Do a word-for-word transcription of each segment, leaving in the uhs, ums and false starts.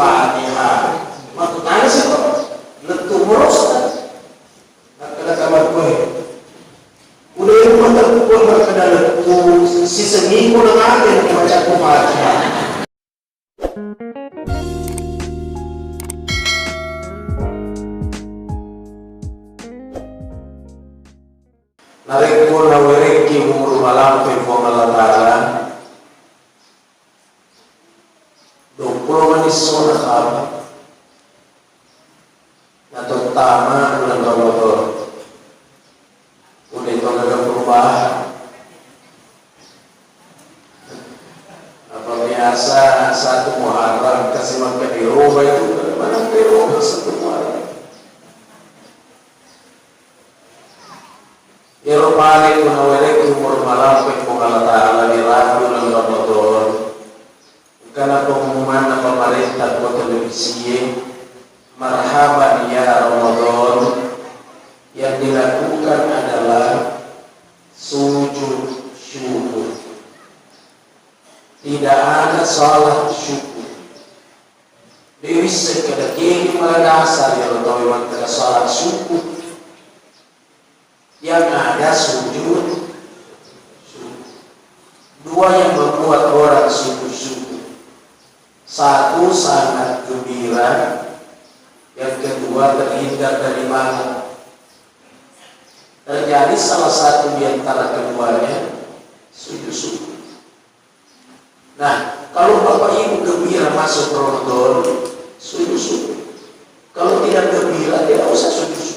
Fatihah. Makkutana siko, lettu morosta. Makkeda kamakkoe. Udah rumah terpukul makkeda lettu, sisengi ko na mate na baca Fatihah. Narekko nawerekki umuru malampe Puang Allah Ta'ala, duappulo manissona kapa, natottama bulan Ramadan. Udah itu ada perubahan. Apa biasa satu Muharram, kasih makan di rumah itu, mana di rumah satu Muharram. Iyaro pale ku nawerekki umur malampe Puang Allah Ta'ala di rabu uleng Ramadan. Engkana pengumumanna pemerintah ko televisie, marhaban ya Ramadan, yang dilakukan adalah sujud syukur. Tidak ada salat syukur. Dewi sekeda kegi mala dasar ya lo tawe makkeda salat syukur. Yang ada sujud syukur. Dua yang membuat orang sujud syukur. Satu sangat gembira, yang kedua terhindar dari malam. Terjadi salah satu di antara keduanya, sujud syukur. Nah, kalau Bapak Ibu gembira masuk Ramadan, sujud syukur. Kalau tidak gembira, tidak usah sujud syukur.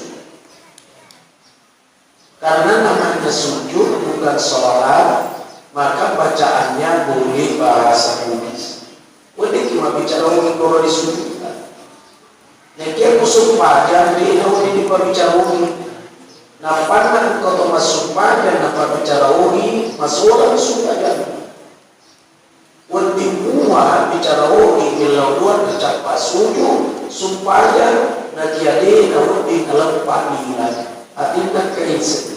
Karena namanya sujud bukan sholat, maka bacaannya boleh bahasa Bugis. Wedding cuma bicara umum kalau disujud. Nakia ku sumpajang, de' nawedding dipabbicara ogi. Nappanna engka to massumpajang napabbicara ogi, masolang sumpajang. Wedding mua bicara ogi, millau dua tercappa suju, sumpajang, nakia de' nawedding naleppa lila. Atinna kaiseng.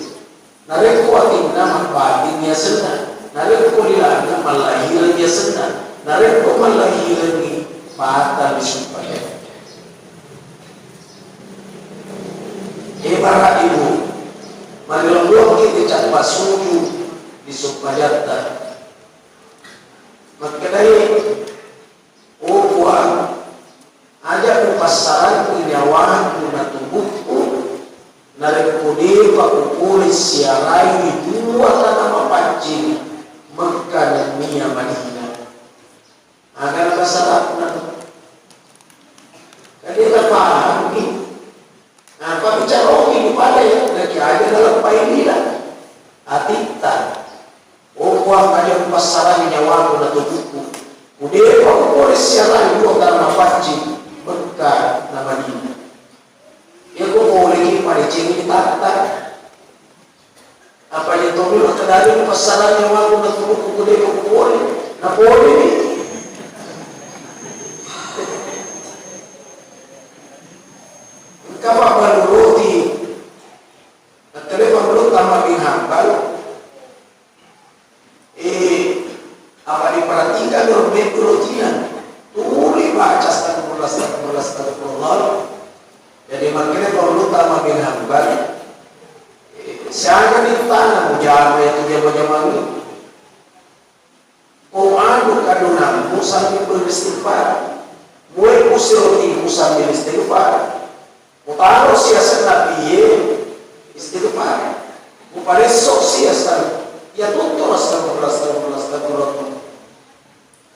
Narekko atinna mabbating yasenna, narekko lilana mallahireng yasenna, narekko mallahirengngi batal disumpajang. Ebara ibu, marilabuangki dicappa suju disumpajatta. Makkedai, O Puang, aja' mupassarang nyawaku na tubuhku, narekko de'pa kupole siarai dua tana mapaccing, Mekka nennia Madinah. Aga na basarapna? Kan de' tapahangngi. Napabbicara ogi pada ya, nakiaja naleppai lila. Atitta. O Puang, aja' mupassarang nyawaku na tubuhku. Ku de'pa kupole siarai dua tana mapaccing, Mekka na Madinah. Iya ko poleki padecengi tatta. Apa iya tommi makkedai mupassarang nyawaku na tubuhku ku de'pa kupole. Napoleni. Engka pabbalu roti. Nakkeda Imam Ahmad bin Hambal, eh, apa diperhatikan dulu, betul rotina. Tuli baca astagfirullah, astagfirullah, astagfirullah. Jadi makkeda Imam Ahmad bin Hambal, eh, siaga di tanah mujama itu jama-jama ini. Ko anu kadonammu sambil beristighfar. Muekku sirotimu sambil istighfar. Mutaro siasenna piye istighfar. Muparesso siasenna. Iya tuttu astagfirullah, astagfirullah, astagfirullah.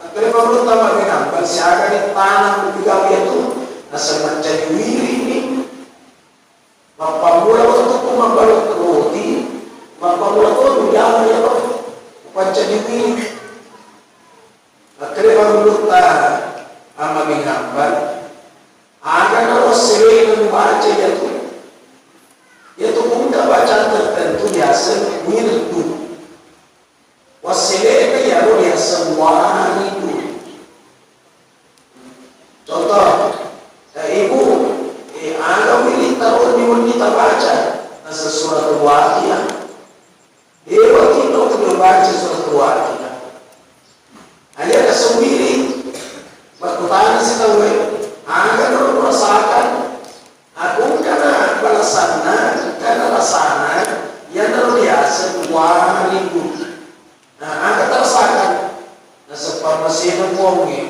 Akkeda Imam Ahmad bin Hambal, siaga di tanah mupigawe itu, naseng mancaji wirini. Mappammula wettukku mabbalu roti, mappammula to mujama iya to, upancaji wiring. Akkeda Imam Ahmad bin Hambal, aga na wassele'na mubaca iyatu? Iyatu engka bacaan tertentu yaseng wirdu. Wassele'na iyaro yaseng waridu. Contoh, eh, Ibu, eh, aga wiring tawenni-wenni tabaca? Naseng Suratul Waqiah. Dewa tino tu baca Suratul Waqiah. Aja kaseng wiring, makkutana si tauwe,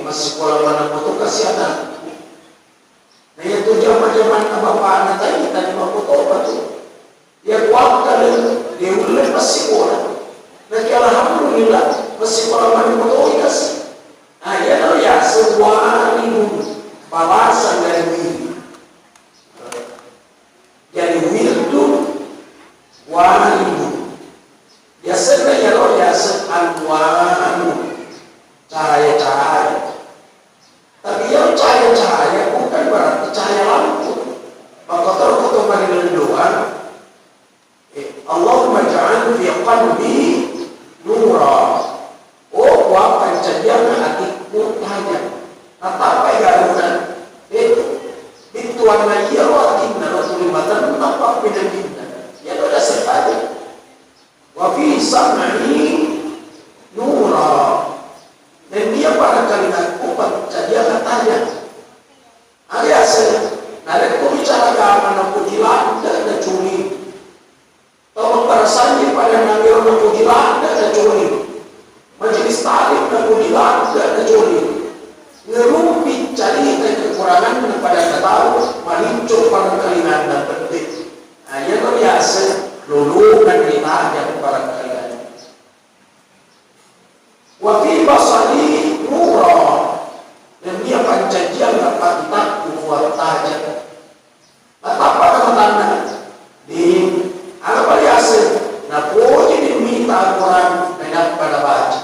massikola maneng moto kasi anakku. Na iya tu jama-jamanna bapakna tadi, tadi makotopa tu. Iya kuakkaleng, de ulle massikola. Naki alhamdulillah, massikola maneng moto kasi. Ah, iya no ya, sebuah ilmu, babasan dari diri. Jadi wirdu walidu. Biasanya iyaro yaseng anwaru, cahaya-cahaya. Tapi yang cahaya-cahaya bukan berarti cahaya lampu. Maka terkutuk pada doa, eh, Allahumma ja'al fi qalbi nura. Oh, kuapancajang atikku tajang. Natappai garuna, eh, bittuanna iyaro atinna ro tuli matenna pappeneddinna. Iyaro yaseng tajang. Wa fi sam'i nura. Dan dia pada kalingaku pancajang tajang. Alias, narekko bicara agama napuji ladde naculi. Tau mabbarasanji pada nangero napuji ladde nacoli. Majelis taklim napuji ladde nacoli. Ngerumpi carita kekuranganna pada tau, malinco parengkalinganna pedde. Nah, iyaro yaseng lolongan ritajang parengkalinganna. Wa fi basari nura, dan dia pancajiang pakitakku kuat tajang. Natappa tamatanna, di, aga pariaseng, napoji di mita Al-Quran, nainappa nabaca.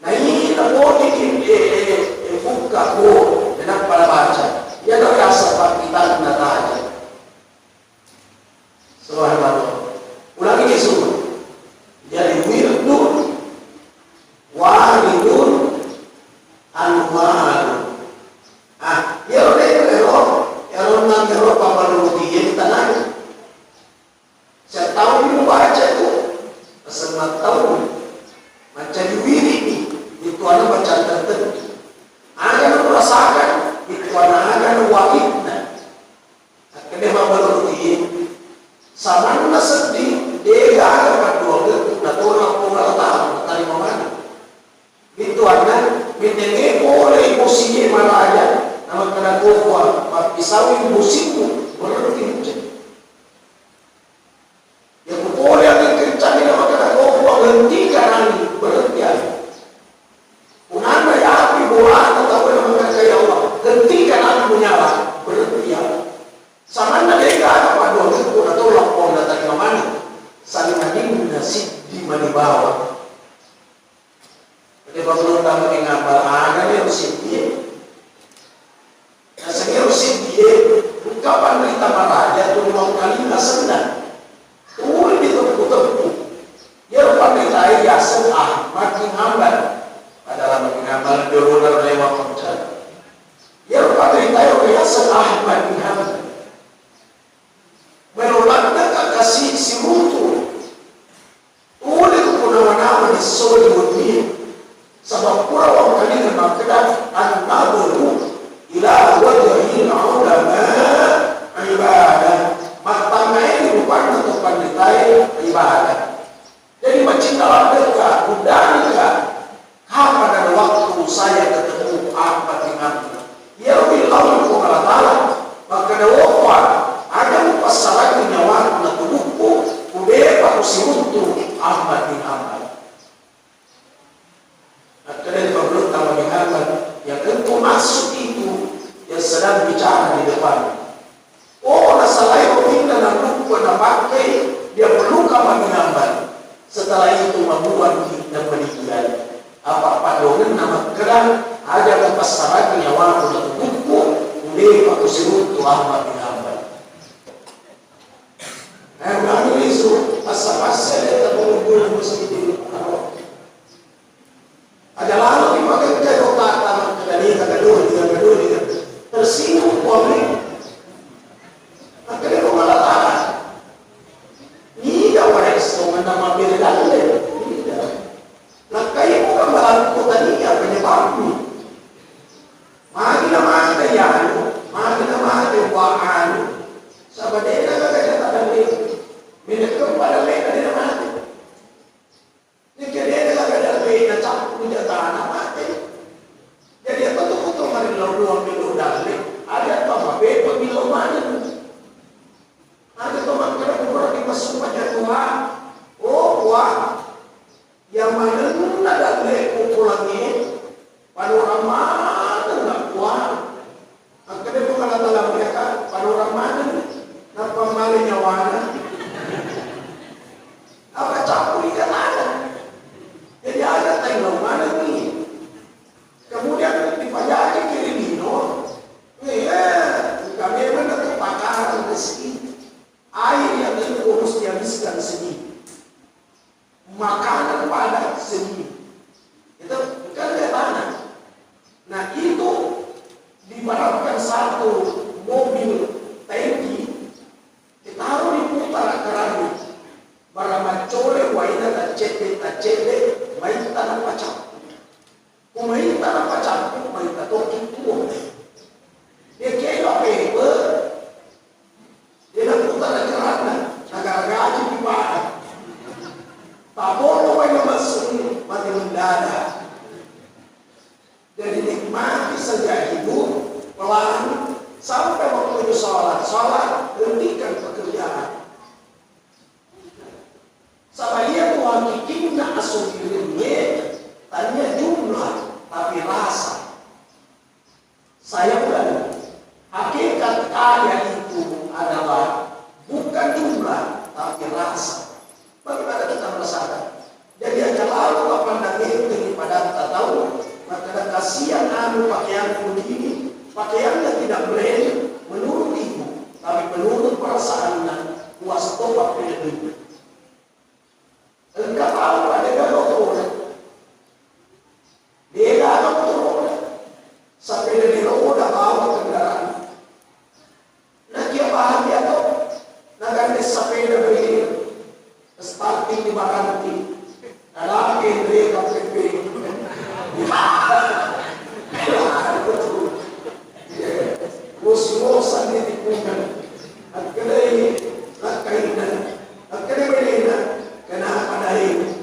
Nai, napoji di, eh, eh, eh, bukka ko, nainappa nabaca. Iyaro riaseng pakitanna tajang. Subhanallah. Ulangi semua. Jadi wirdun, waridun, anwarun. Ah, iyaro de ero, ero nang ero papa nuruti yen tanai. Setaun mubaca tu, sema taun. Macam wiri ni, itu ana baca tertentu. Aga merasakan, itu ana aga waitna. Akkeda mabbaluti, samanna seddi, degaga padduangekku natolak Puang Allah Ta'ala, natarima maneng. Bittuanna, mennengnge pole bosie maraja, namakkeda kokoa, mappisawi bosimmu, berarti hujan. Iya ku pole anging kencangna makkeda, "Oh, Puang, hentikan angin," berhenti angin. Punanna yapi bolana tauwe makkeda, "Ya Allah, hentikan angin menyala," berhenti angin. Samanna degaga padduangekku natolak Puang, natarima maneng. Sangadinna siddi mani bawang. Pada pamulutta mani ngamal aga ero siddie. Naseng ero siddie, engka panrita maraja tuli wangkalinga senna. Tuli diteppu-teppu. Iyaro panritae yaseng Ahmad bin Hambal. Pada lama bin Hambal jolona lewat kerja. Iyaro panritae yaseng Ahmad bin Hambal. Melo laddeka kasi siruntu. Tuli ku nawa-nawa dissoi wennie. Saba pura wangkalinga makkeda, "An-nadhru ila wajhil ulama ibadah." Mattangngae ri rupanna to panritae ibadah. Jadi macinta laddeka, guddanika. Kapan ada waktu saya ketemu Ahmad bin Hanbal? Iyaro illauwi Puang Allah Ta'ala, makkeda, "Oh Puang, aja mupassarangi nyawaku na tubukku, kudepa kusiruntu Ahmad bin Hanbal." Makkeda Imam Ahmad bin Hanbal, "Ya tentu maksud itu yang sedang bicara di depan." Oh, nasalai rotinna nalukku napakkai, dia perluka mani nambal. Setelah itu mabuanni dan meninggal. Apa padongenna makkeda, aja ku passaraki nyawaku na tubukku, udepa kusiruntu Ahmad bin Hanbal. Eh, ulangi lisu, passa-passa deta pengunjung masjid. Aja lalo dipakengkai otakta makkeda dega gadoh, dega gadoh, dega. Tersinggung Puang Ri. Makkeda Puang Allah Ta'ala. Niga wae songenna mabbere dalle? Niga. Lakkai bukan barang kota dia penyebabnya. Magi na mate ya anu, magi na mate wa anu. Sabadena kagak ada dalle. Menekempa dalle kada mate. Nekedena lagada bena cappu jatana mate. Puang melo dalle, aja to mapepe melo maneng. Aja to makkeda puang di masuk aja Tuhan. Oh, Puang, yang manenna dalle pukulangi, panorang maneng nak Puang. Makkeda Puang Allah Taala, mereka panorang maneng, nappa male nyawana. Apa campur ikan ada? Jadi ada tai maneng ni. Kemudian dipajaki kiri lino, eh, kami mana tu pakaran rezeki. Air yang itu harus dihabiskan sendiri. Makanan pada sendiri. Itu kan dia tanah. Nah, itu diibaratkan satu mobil tangki, ditaruh di putar kerannya. Barang maccole waina taccedde-taccedde, maitta napacappu. Ko maitta napacappu, maitta tokki tuo. Dia kira pepe, dia nak putar keranna, nagaragaji pipada. Tak boleh waina masuk mati mendadak. Jadi nikmati saja hidup, pelan, sampai waktunya sholat. Sholat, hentikan pekerjaan. Saba iya tu hakikinna asobirengnge, tania jumlah, tapi rasa. Saya ulangi, hakikat kaya itu adalah bukan jumlah, tapi rasa. Bagaimana kita merasakan? Jadi aja lalu apa nangente di padang tatau, maka kasihan anu pakaianku begini, pakaiannya tidak brand menurut ibu, tapi menurut perasaannya puas topa pilih. Engka tau pada galo tona. Degaga motoro'na, sapeda di roda bawang kendaraan. Nakia bahagia to, nagande sapeda beli, starting di baranti, nadake ndre K P P. Bos-bosan di tikungan, akkedai lakkainna, akkedai bainena, kenapa dai?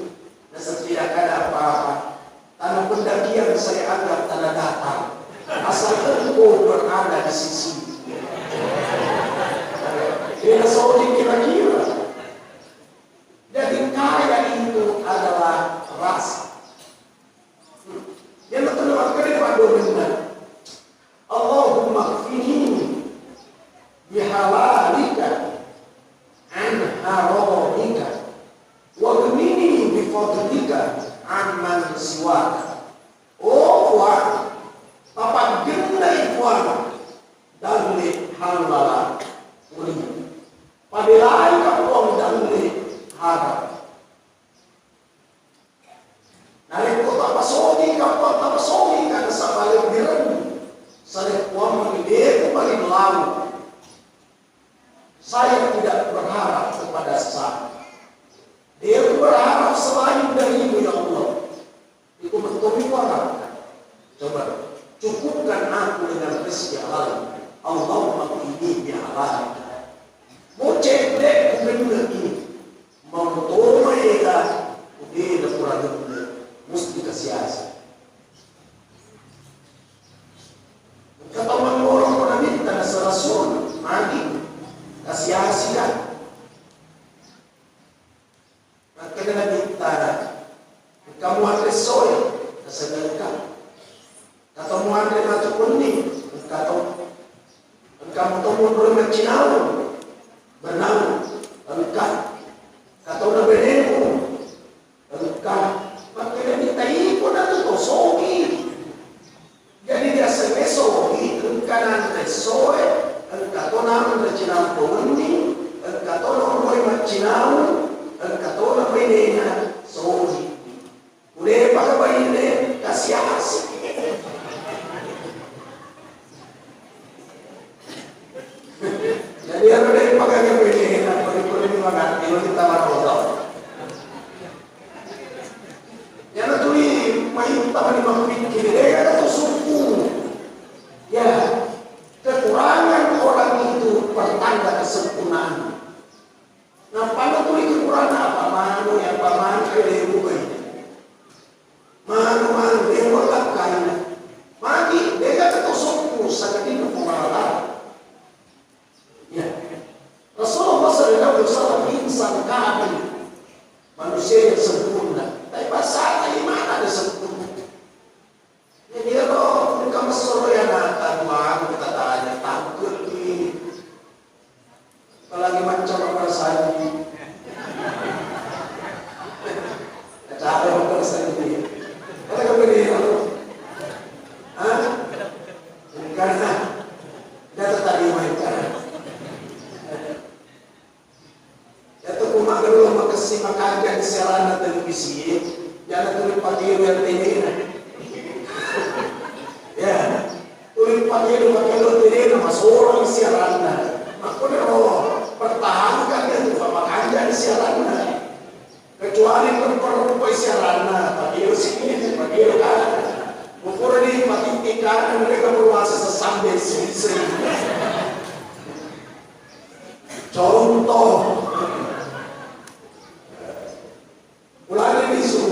Naseng tidak ada apa-apa. Tanah pendakian saya anggap tanah datar. Asal engkau berada di sisi. Dia sodi kira-kira. Jadi kaya itu adalah rasa. Yang betul makanya pada benar. Allahumma kfini bihalalika an haramika, wa ghnini bifadlika amman siwaka. Oh Puang, papaggennai Puang dalle halala uri. Pabelaika Puang dalle haram. Narekko tapasogika, Puang, tapasogika nasaba lebbirenni. Sarekkuammengngi de' mubali lao. Saya tidak berharap kepada sesama. De' berharap selain darimu, ya Allah. Itu betul itu apa? Coba, cukupkan aku dengan rezeki halal. Allahumma qini bi halal. Mau cedde' ku ini. Mautoma ega, ega pura genne, musti kasiasi. Engka tau mangolo ko namitta nasaba rasul, magi kasiasi ka. Makkeda namitta, engka muanre soe, nasaba engka. Engka to muanre matu kunni, engka to. Engka to monro maccinau, benau, engka. Engka to na benemu, engka. Makkeda mita iko na tu to sogi. Jadi diaseng sogi, engka nanre soe, engka to nanre cinampo wenni, engka to nonroi maccinau, engka to na benena sogi. Ulepa baine kasiasi. Jadi ero de' pagale pede na pari-pari magatti lo kita maroto. Yana tuli maitta mani mappikir de' ada tu suku. Ya, kekurangan orang itu pertanda kesempurnaan. Nappa tuli kekurangan apa manu ya apa manu de' bukai. Manu-manu, de' mullakkainna. Magi, de' gaga to sogi. Sakadinna Puang Allah Ta'ala. Ya. Rasulullah sallallahu alaihi wasallam insan kamil. Manusia yang sempurna. Tapi bahasa iman ada sempurna. Jadi, ero engka massoro iyanata, Tuang, kita tanya, takut ni. Apalagi macam apa rasanya. Cara apa rasanya. Ada kau beri apa? Hah? Bukan. Data tadi main kan. Iyatu ku maggello makessing makanja siaranna televisi, jana tuli patiru yang tenena. Ya, tuli patiru, patiru tenena, masorang siaranna. Makkuniro pertahankan iyatu makanja siaranna. Kecuali perempuan siaranna, patiru sini, patiru kan. Ukur di patitik kan, mereka berwasa sesambil sini. Contoh, ulana lisu,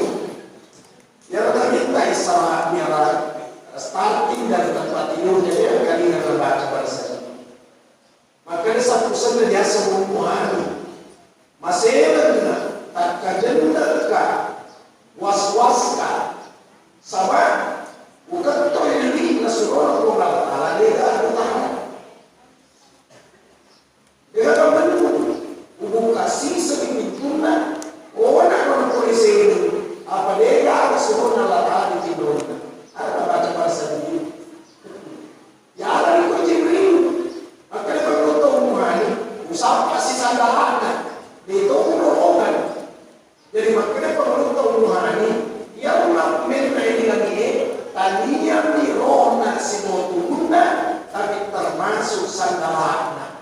iyaro nabitta Isra Mi'raj, starting dari tempat tidur, jadi engkalinga baca bahasa. Makanya satu sena biasa Ummu Hani. Maselenna, takkajenneka, was-waska. Sabab, ukettong diri nasurona Puang Allah Ta'ala, dega anu tahan. Dega kamu, ubuka siseng pintunna, ona kono kore sede, apa dega ada suruhna Allah Ta'ala di tindonna. Ada baca bahasa diri. Yala ni ko Jibril, makkeda pangulutta Ummu Hani, usappa si sandalana, de to urorongan. Jadi makkeda pangulutta Ummu Hani, iyaro menna di langi'e, taniami rona sibawa tumunna, tapi termasuk sandalana.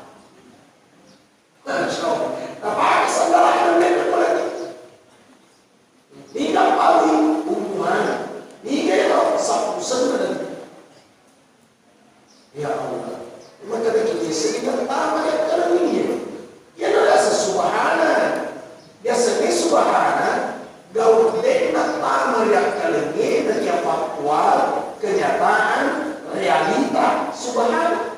Masya Allah. Napake sandalana mennang ko lagi. Niga paling umuhan. Niga ero sappusenna. Ya Allah. Maka kita sering tama ya kalau ini. Ya rasa subhana. Biasanya subhana. Gau denna tama ya kalau ini. Faktual, kenyataan, realita. Subhana.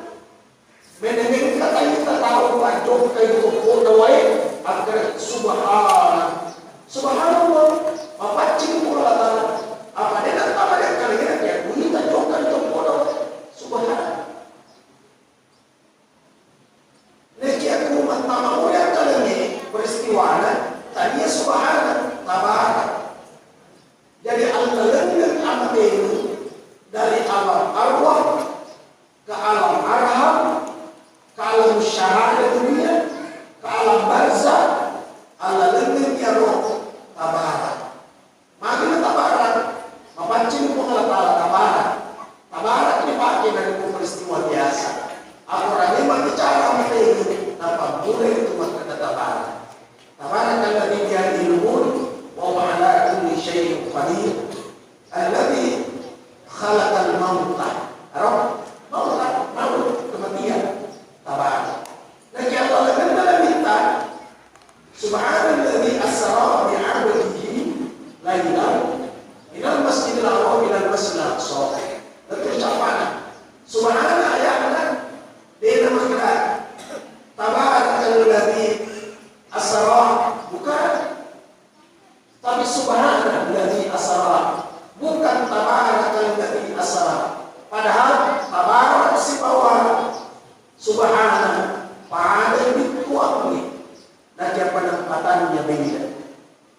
Menengeng kata kita tahu pajokka itu kota wae, agar subhana. Subhanallah, mapaccing Puang Allah Ta'ala. Apa dia tak tahu dia kali ini, dia bunyi tak jokka itu kota wae. Subhana. Neki aku mata mau yang kali ini peristiwana, tadi ya subhana, tabarak. Jadi, allalengnge amatemu dari alam arwah ke alam arham, ke alam syahadah dunia, ke alam barzah, allalengnge iyaro tabarak. Magi na tabarak? Mapaccing Puang Allah Ta'ala tabarak. Tabarak dipake narekko peristiwa biasa. Akorang memang bicara amatemu, napammulai tu makkeda tabarak. Tabarakalladzi biyadihil mulk wa huwa ala kulli syai'in qadir. Alladzi khalaqal mauta. Ero? Mauta, maut, kematian. Tabarak. Naki Allah lalenna nabitta, subhanalladzi asra bi 'abdihi lailan minal masjidil haram ilal masjidil aqsa. Lettu ucappana. Subhana aya'na, dena makkeda, tabarakalladzi asra, bukan. Tapi subhanalladzi asra, bukan tabarakalladzi asra. Padahal tabarak sibawa subhana pada bittuangngi, nakia penempatannya beda.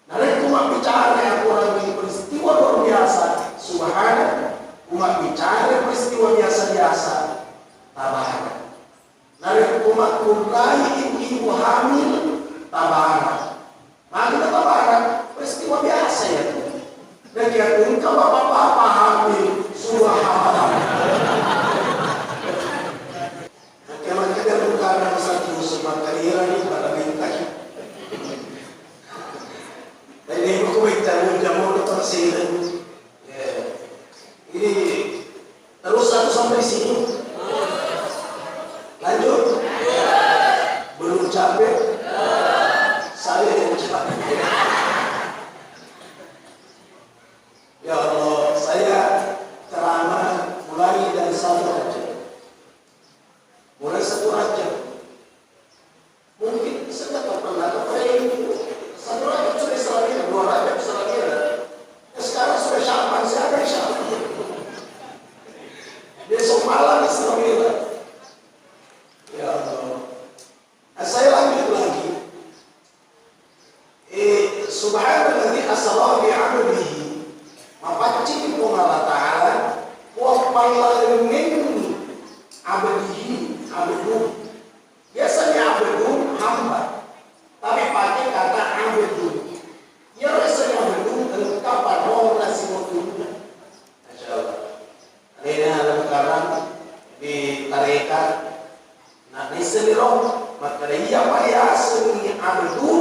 Narekko mabbicara akorang peristiwa luar biasa, subhana, ku mabbicara peristiwa biasa-biasa, tabarak. Narekko makkunrai ibu-ibu hamil, tabarak. Magi tabarak? Peristiwa biasa ya tu. Dan ya engka bapak-bapak hamil, subhanallah. Oke, maka dia bukan nama satu, sebab kalian ini pada minta. Dan ini aku baca jamu-jamu itu tersilen. Ya. Ini terus satu sampai sini. Lanjut. Belum capek. Saya yang capek. Ya Allah, saya ceramah mulai dari satu aja. Malam Isra Mi'raj. Ya Allah. Nah, saya lanjut lagi. Eh, subhanalladzi asra bi 'abdihi. Mapaccing Puang Allah Ta'ala, Puang pallalengenni abdihi, abdu. Biasanya abdu hamba, tapi pakai kata abdu. Iyaro yasengnge abdu engka parona siwettunna. Masya Allah. Alena lengkarang di tarekat, na naissenni ro makkeda iya pa yasengnge abdu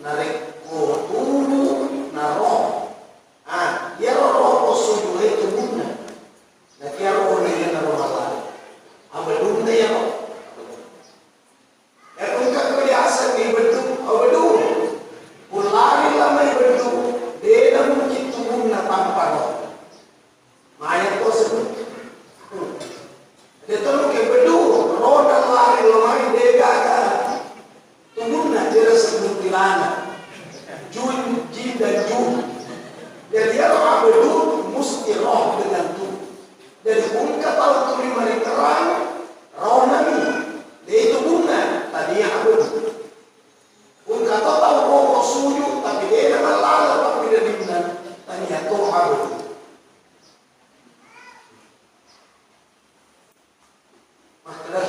narekko tubu na roh. Ah, iyaro roh ko sujue tubunna. Nakiaro ro na iyana ro mallale. Abdunna iyaro. Iya engka ko diaseng ni beddu, oh, beddu. Pulari lamai beddu, dena mungkin tubunna tanpa roh. Maya to sebut. Dia tahu ke beddu, roh dan lari lamai dega ada. Tubunna jera sebut tilana. Jun, jin dan jun. Jadi ya roh beddu mesti roh dengan tubuh. Jadi, engka tau tuli maringerrang, ronami, de' tubunna, tania abdu. Engka to tau koko sujud, tapi de' namallala pappiredinna, tania to abdu. Makkeda,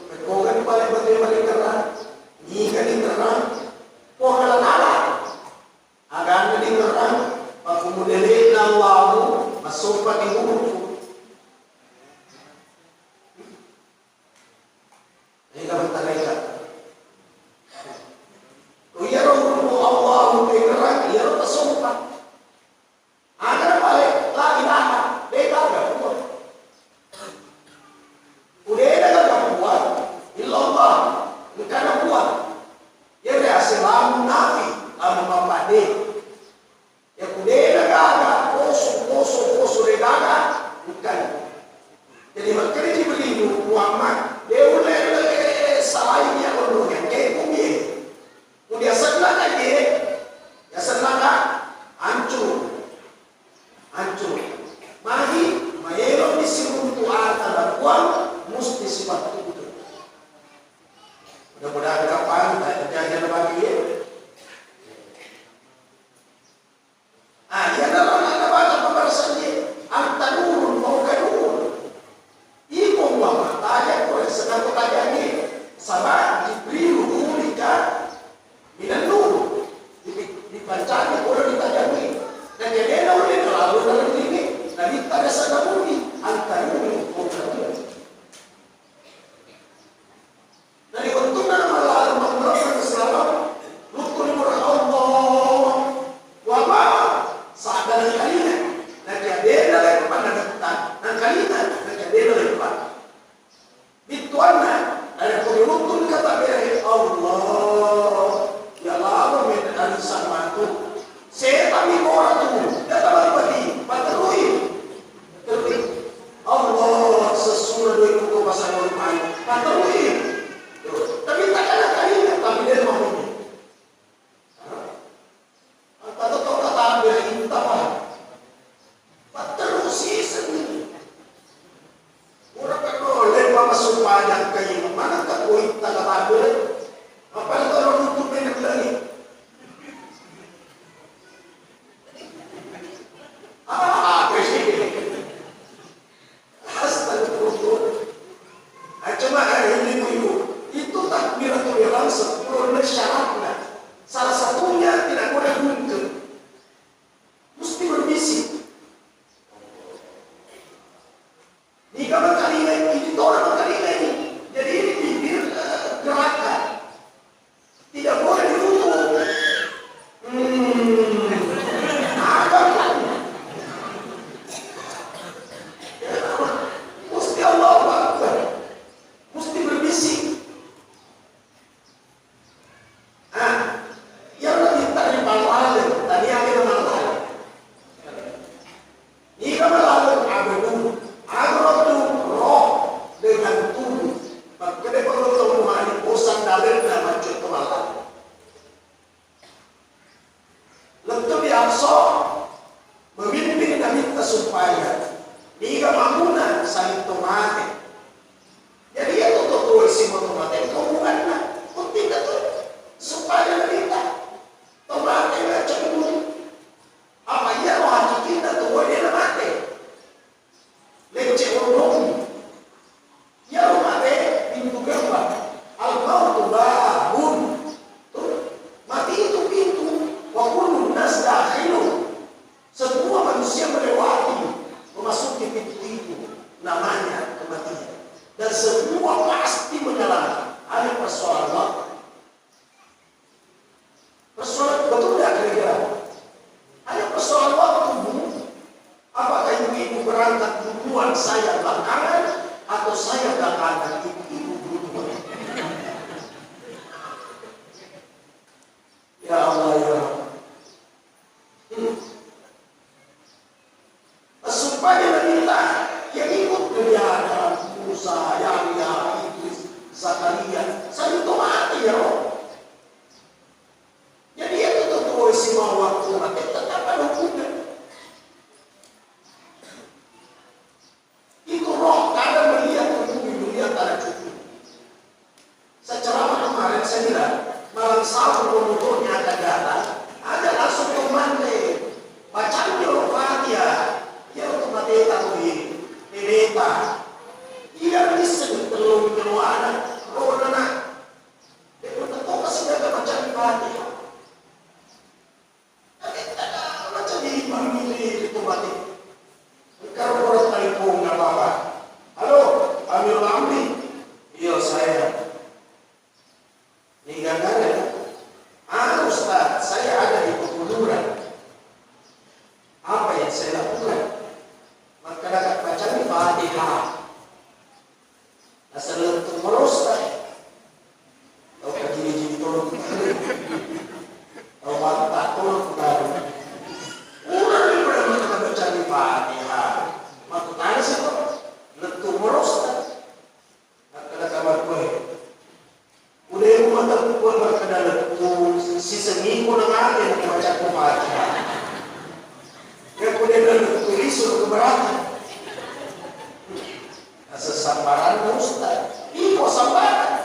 pekkoga ni pale batu maringerrang, nika ni ngerrang, pokokna lala. Aganna dingerrang, makkumudele'na Allahu, massompaki hurufu. Ega bentareka. Ko iyaro hurufu Allahu tengerrang, iyaro tasompa. Agana pale, la ilaha, de' gaga Puang. Udena gaga Puang, illallah, engkana Puang. Iyaro yaseng lamun nafi, lamun mappadde. Yakko dena gaga, poso, poso, poso de gaga, engkana. Jadi makkeda Jibrilu, Muhammad, de ulle salai iya onrong yakke bumi e. Ko diasennaka je, diasennaka hancur. Hancur. Magi maeloni siruntu ata na Puang, musti sipattutu. Mudah-mudahan kapan tak terjadi lagi ya. Ah, iyanaro nabaca pabbaressangnge, anta nurun fauqa nur. Iko mua mattajang pura senako tajangnge, saba Jibrilu khuliqa minan nur. Dipi-, dipancaji pura ditajangnge. Nakke de naulle nalalu narenningnge, nabitta riasenna bumi, anta nurun fauqa nur. Semua pasti menyalahkan. Ada persoalan waktu. Persoalan betul nggak kira-kira? Ada persoalan waktu, Bu. Apakah ibu-ibu berangkat duluan, saya belakangan, atau saya belakangan, ibu-ibu duluan? Ya Allah, ya Rabb. Hmm. Sumpahnya Nabiullah, yang ikut Nabi Adam, Musa, Yahya, Idris, Zakaria, saling mati ya Allah. Jadi itu tuh si mau waktu mati tetap ada hukumnya. Itu roh kadang melihat tubuh, melihat ada cucu. Saya ceramah kemarin, saya bilang, malam Sabtu, kalau motornya ada datang, ada langsung ke mande. Bacaan dia Fatihah, dia untuk mati tak boleh. Bebeta. Tidak bisa ditelung nyawana, roh anak. Dia pun tak tahu kasih dia bacaan Fatihah. Tapi tak ada macam ini, Bang, ini, itu mati. Engkau orang telepon, nggak apa-apa. Halo, Amirul Amri. Iya, saya. Ini gara-gara, anu, Ustaz, saya ada di pekuburan. Apa yang saya lakukan? Maka dapat baca Fatihah. Naseng lettu merosta. Tau kajili-jili tolong. Tau mata tolong kutaro. Urang ni pada mata baca Fatihah. Makutana sih kok. Lettu merosta. Makkeda kamar koe. Udah mata kuat makkeda lettu. Sisengiko nangate baca Fatihah. Ya kuda lettu isu keberatan. Nasesambaranna Ustaz. Iko sambarang.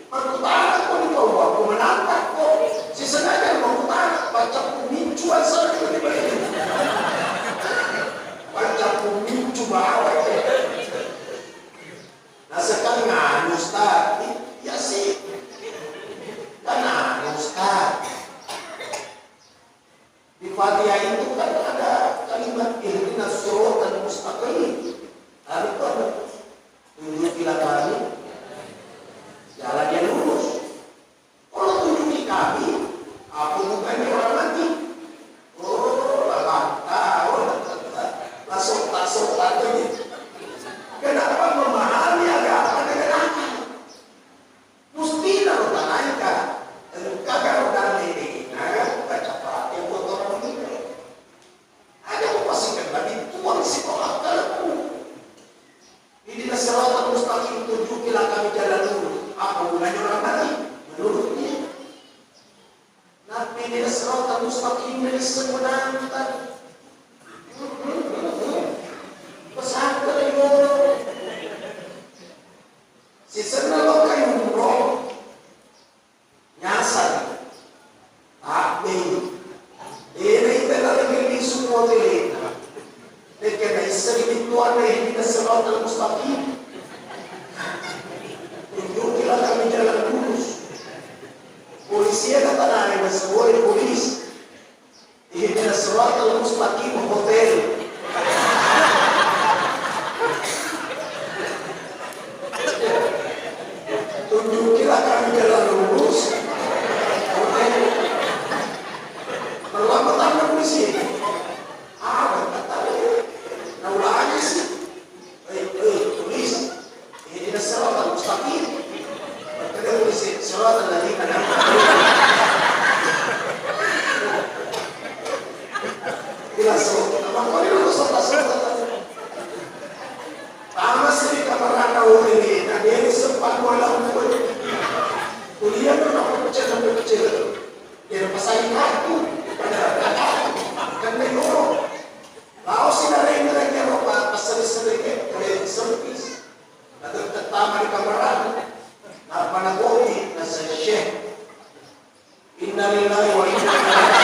Makkutana ko di bawah, ko menantang ko. Sisengaja makkutana, baca kumincu asal ko di bawah. Baca kumincu bawah. Nasekang anu Ustaz, ya sih. Kan anu Ustaz. Di Fatihah itu kan ada kalimat ihdinas siratal mustaqim. Lalu kan tunjukilah kami jalan yang lurus. Kalau tunjuki kami, apa hubungannya orang mati? Oh, labanta, oh, langsung, langsung, langsung. Kenapa memahami agama dengan akal? Mustina lo tanaika, engka garo dalle dena baca Fatihah buat orang meninggal. Ada upasikan Nabi tuang sipa akkalku. Ihdinas siratal mustaqim, tunjukilah kami jalan lurus. Apa gunanya orang mati? Menurut dia. Nabi ihdinas siratal mustaqim dari sebenarnya. Pesantren dulu. Sisenna lokka yumro, nyasar, tabbei, dena ita narekeng lisu motelena, rekeng naisseng bittuanna ihdinas siratal mustaqim. Tunjukilah kami jalan lurus. Polisi ada tanah, ada sebuah polis. Ihdinas siratal mustaqim hotel. Tunjukilah kami jalan lurus. Hotel. Terlambat anda polisi. Ah, bentar tadi. Nah, ulangi sih. Eh, eh, tulis. Ihdinas siratal mustaqim. Makkeda polisi, siratal ladzina an'amta alaihim. Bilang siratal, apa kau ini lurus atas siratal? Tamasri kamarana ulini, na deni sempat wala kuwe. Kuliah na pecel, pecel. Dia pasang kartu. Kan dia ngomong. Laosi narenreng iyaro pa-, passeri-serri kettore servis. Natettama ri kamarana. Nappa nagomi naseng, "Syekh, inna lillahi wa inna ilaihi